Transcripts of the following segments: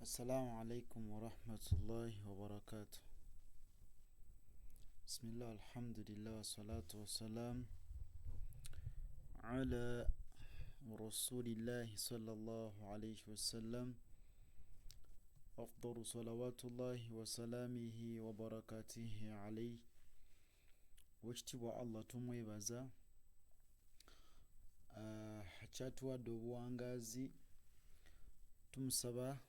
Assalamu alaikum warahmatullahi wabarakatuh. Bismillah, alhamdulillah, wassalatu wassalam ala rasulillahi sallallahu alaihi wasallam afdalu salawatullahi wasalamihi wabarakatihi alaihi. Owekitiibwa Allah tumwebaza akyatuwadde obuwangaazi, tumusaba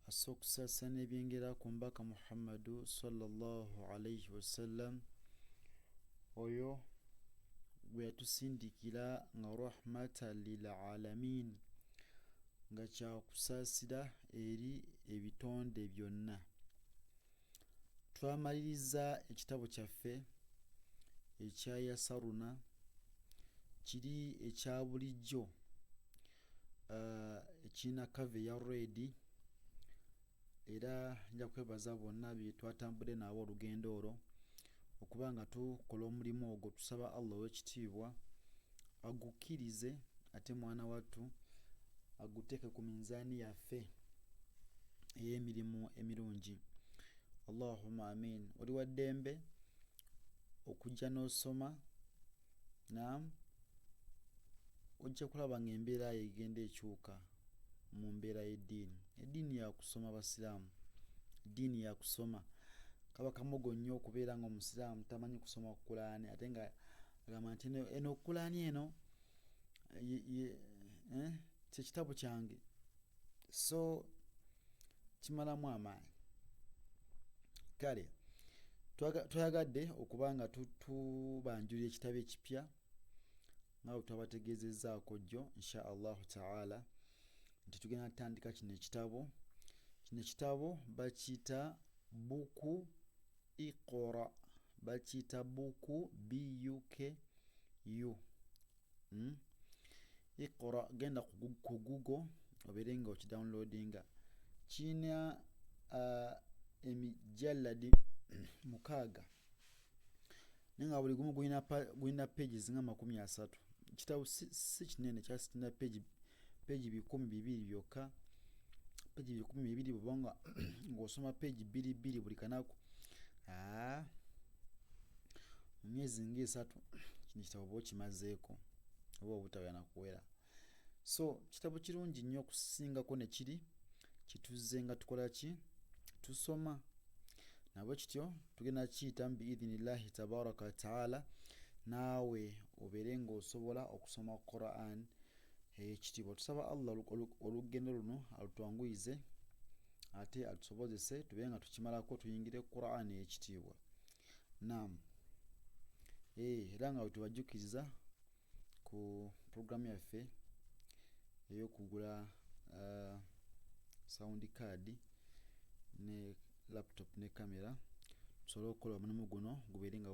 asse okusaasira n'ebyengera ku mbaka Muhammadu sallallahu alaihi wasallam, oyo gwe yatusindikira nga rahmatan lil alamin, nga kyakusaasira eri ebitonde byonna. Twamaliriza ekitabo kyaffe ekya Yasaruna, kiri ekya bulijjo ekirina kava eya red, era nja kwebaza bonna be twatambudde nabo olugendo olwo okuba nga tukola omulimu ogwo. Tusaba Allah ow'ekitiibwa agukkirize, ate mwana wattu aguteeke ku minzaani yaffe ey'emirimu emirungi. Allahumma amin. Oli wa ddembe okujja n'osoma, naam, ojja kulaba nga embeera yo egenda ekyuka mu mbeera y'eddiini. Eddiini ya kusoma basiraamu, eddiini ya kusoma. Kaba kamogo nnyo okubeera nga omusiraamu tamanyi kusoma Kulaani, ate nga agamba nti eno Kulaani eno kyekitabo kyange, so kimalamu amaanyi. Kale twayagadde okuba nga tubanjulira ekitabo ekipya nga bwe twabategeezezzaako jjo insha Allahu taala nti tugenda kutandika kino ekitabo. Kino ekitabo bakiyita buku Iqra, bakiyita buku buku. Iqra, genda ku Google obeere nga okidownloadinga. Kirina emijalladi 6, naye nga buli gumu gulina pages nga 30. Ekitabo si kinene, kyasi kirina page 200 byokka, page 200. Bw'oba nga ng'osoma page bbiri bbiri buli kanaku, mu myezi ng'esatu kino ekitabo oba okimazeeko oba obutawera na kuwera. So kitabo kirungi nnyo okusingako ne kiri kituzze nga tukola ki tusoma. Nabwe kityo tugenda kiyitamu biidhinillahi tabaraka wataala, naawe obeere ng'osobola okusoma Quran ey'ekitiibwa. Tusaba Allah olugendo luno alutwanguyize ate atusobozese tube nga tukimalako tuyingire Quran ey'ekitiibwa. Naam, era nga wetubajjukiriza ku puroguramu yaffe ey'okugula sound card ne laptop ne kamera, tusobole okukola omulimu guno gubeere nga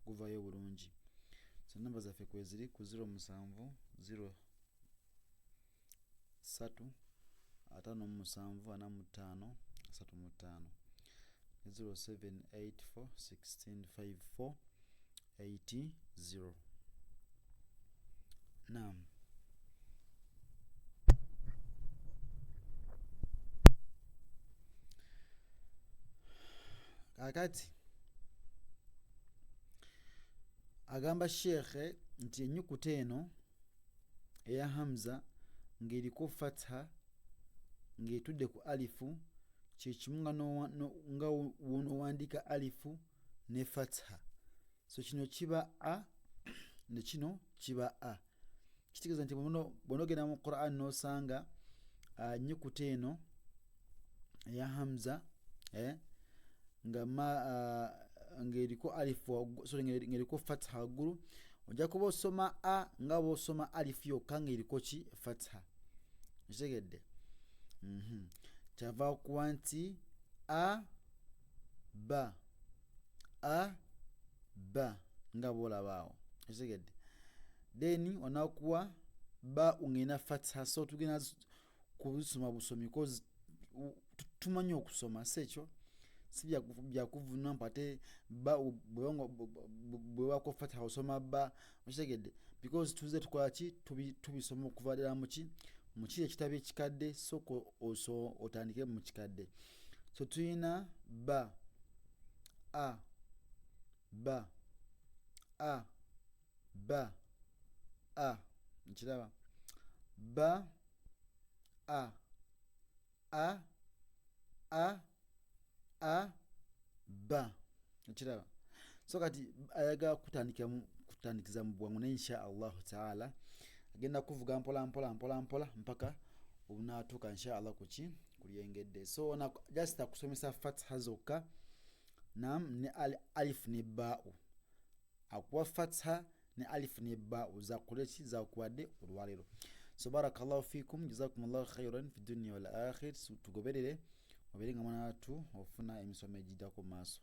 guvayo bulungi. So namba zaffe kweziri ku 0 7 0 3 57 45 35 ne 07 84 16 54 80. Naam. Kakati agamba sheekhe nti ennyukuta eno eya hamza ng'eriko fatha ng'etudde ku alifu kyekimu nga wonoowandiika alifu ne fatha. So kino kiba a ne kino kiba a, kitegeeza nti bw'onoogenda mu Quran n'osanga nnyukuta eno eya hamza nga ma ng'eriko alifu, sorry, ng'eriko fatha waggulu, ojja kuba osoma a nga bw'osoma alifu yokka ng'eriko ki fatha. Okitegedde? Kyava kuba nti a ba a ba nga bw'olaba awo. Okitegedde? Then onakuwa ba ng'erina fatha, so tugenda kubisoma busomi cause tumanyi okusoma, si ekyo si byakuvunula mpu ate ba bwebako fatha osoma ba. Okitegedde? Because tuze tukola ki, tubisoma okuva ddala muki Mu kiri ekitabo ekikadde, sooka otandike mu kikadde. So tulina ba, a, ba, a, ba, a. Nkiraba ba, a, a, a, a, ba. Okiraba? So kati ayagala kutandika kutandikiza mu bwangu, naye insha Allahu taala agenda kuvuga mpola mpola mpola mpola mpaka obunaatuuka insha Allah kuki kulyengedde. So ona just akusomesa fatha zokka, nam ne alifu ne baau. Akuwa fatha ne alifu ne baau zakuleki zakuwadde olwaleero. So barakallahu fikum, jazakumullahu khairan fi dunia wal akhir. Tugoberere obeere nga mwana wattu ofuna emisomo egiddako mu maaso.